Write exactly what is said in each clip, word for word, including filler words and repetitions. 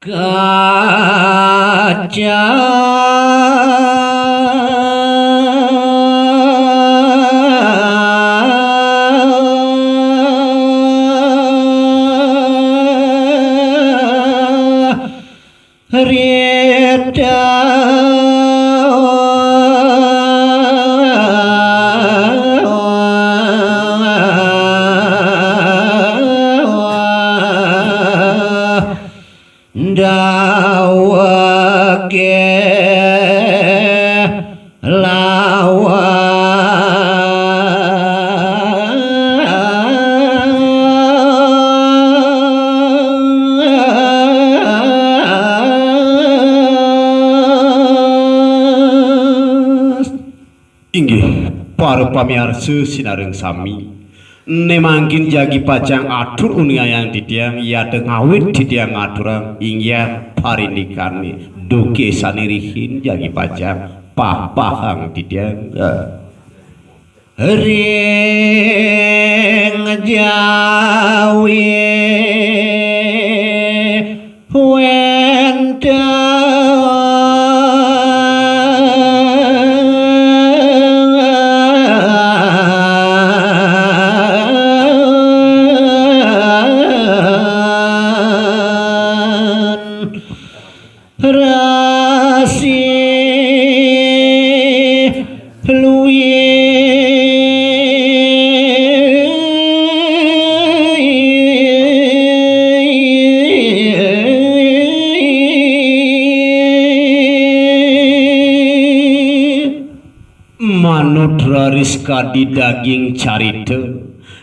Kacang rita dawake lawas. Inggih, para pamiarsa sinareng sami. Né mangkin jagi pacang atur uningayang titiang, yata ngawit titiang ngaturang inggihan parindikané duké sané rihin jagi pacang pahpahang titiang. Eh. Ring jawi wénten resi luwih. Manut raris kadi daging carita,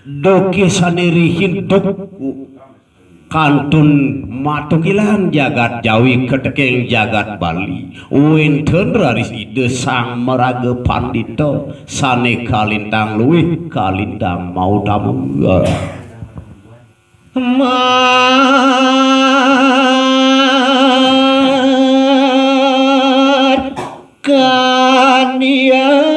duké sané rihin duk kantun matunggilan jagat Jawi katekéng jagat Bali. Wénten raris Ida Sang Maraga Pandita sané kalintang luwih, kalintang mautama. Mar Kanian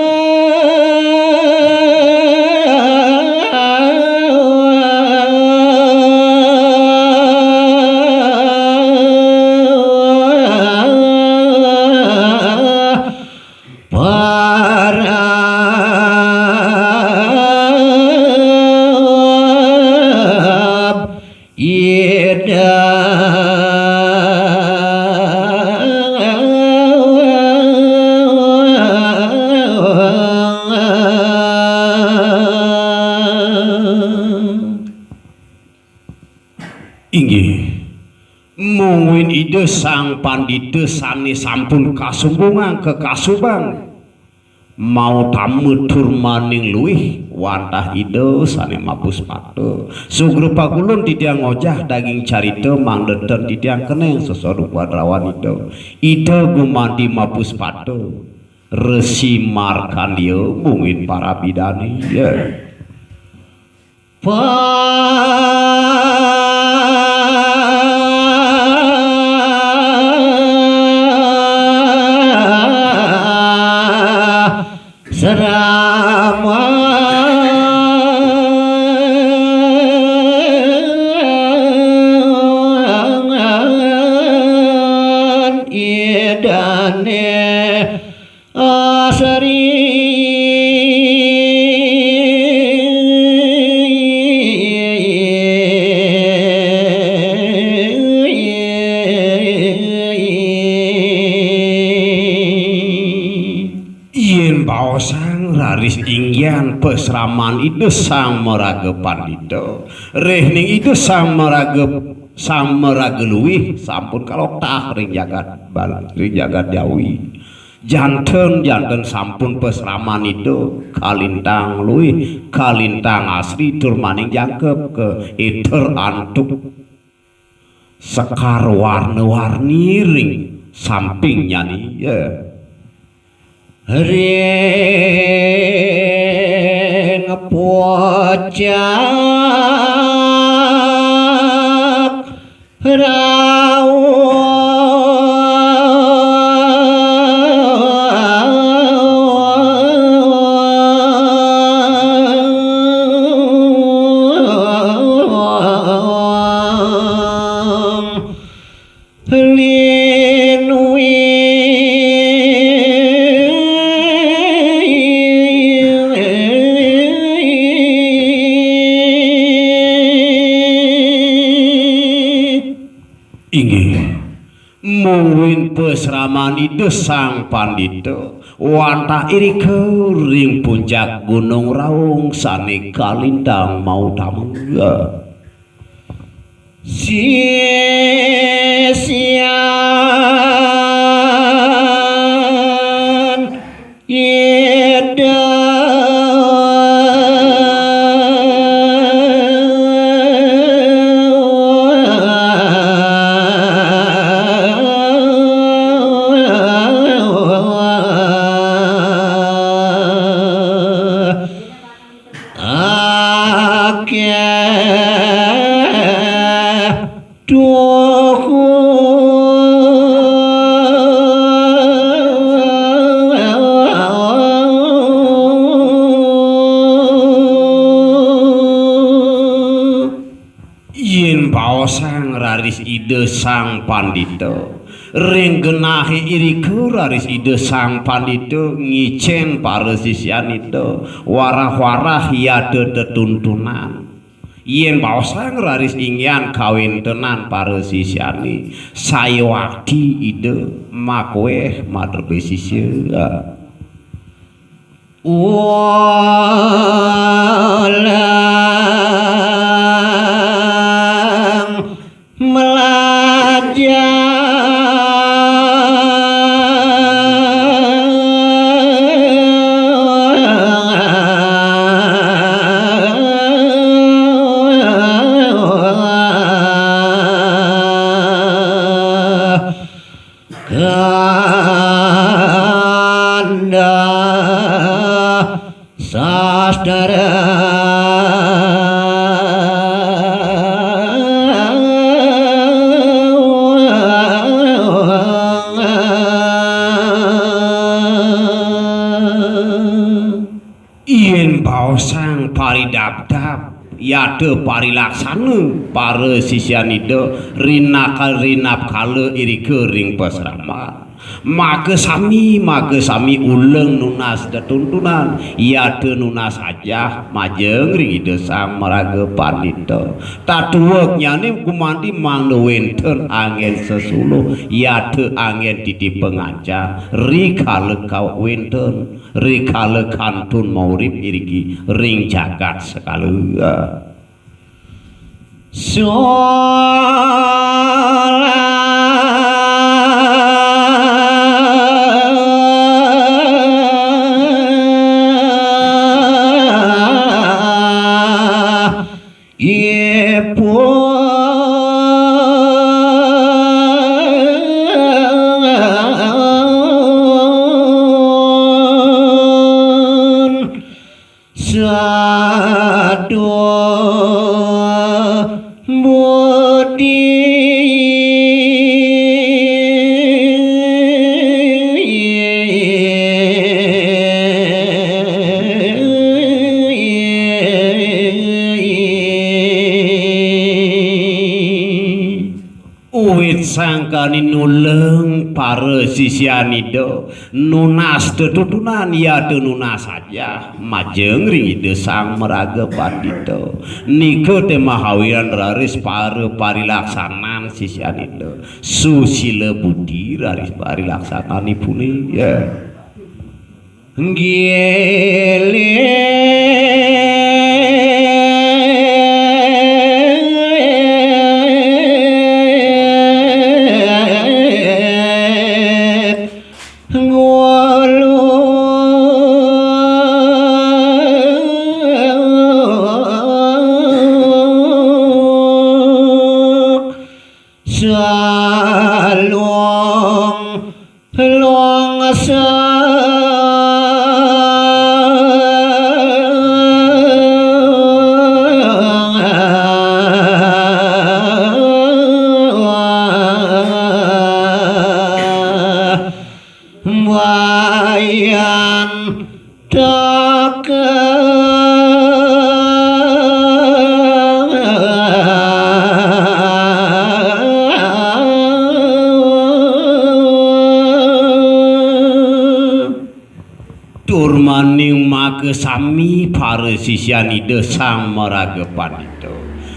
parab Ida. Inggih, mungguing Ida Sang Pandita sané sampun kasumbungang kakasubang. Mautama turmaning luih wantah Ida sané mapuspata. Sugra pakulun titiang ngojah daging carita mangda ten titiang keneng sesodupan rawan Ida. Ida gumanti mapuspata. Resi Markandia mungguing parab Idané. Ya. Seraman Idané. Asri. Yén baosang raris inggihan pasraman Ida Sang Maraga Pandita, rihning Ida Sang Maraga, Sang Maraga Luih sampun kaloktah ring jagat Bal-, ring jagat Jawi. Janten, janten sampun pasraman Ida, kalintang luih, kalintang asri, tur maning jangkep ka éter antuk sekar warna-warni ring sampingnyané, ya. Ring pucak rauh. Linwi. Inggih, mungguing pasraman Ida Sang Pandita wantah irika ring puncak Gunung Raung sane kalintang mautama. Sisian Ida. Akeh duhur. Yen baosang raris Ida Sang Pandita, ring genahe irika raris Ida Sang Pandita ngicen para sisianita, warah-warah yata tetuntunan. Yen baosang raris inggihan kawentenan para sisiane, sayuwakti Ida makweh madrebé sisia. Ulang melajah. Kanda sastra. Yen baosang paridabdab, yata parilaksana, para sisian Ida, rinakal rinapkala irika ring pasraman. Makasami, makasami uleng nunas tetuntunan, yata nunas ajah majeng ring Ida Sang Maraga Pandita. Tatueknyane gumanti mangda wenten anggen sesuluh, yata anggen titi pangancan, rikala kawenten. Rikala kantun maurip iriki ring jagat sekala. Solang ipun. Saduh budi. Uwit sangkane nuleng para sisian Ida, nunas tetutunan yata nunas ajah majeng ring Ida Sang Maraga Pandita. Nika te mahawiran raris para parilaksanan sisian Ida. Susila budi raris parilaksananipune, ya. Gilir. Ngulu. Salung. Longsa. Wayan taka. Tur maning maka sami para sisyan Ida Sang Maraga Pandita.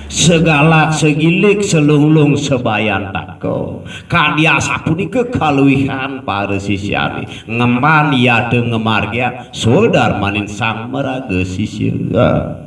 Segalak segilik selunglung sebayantaka. Kadi asapunika kaluihan para sisyané. Ngemban yata ngamargiang swadarmaning Sang Maraga Sisya.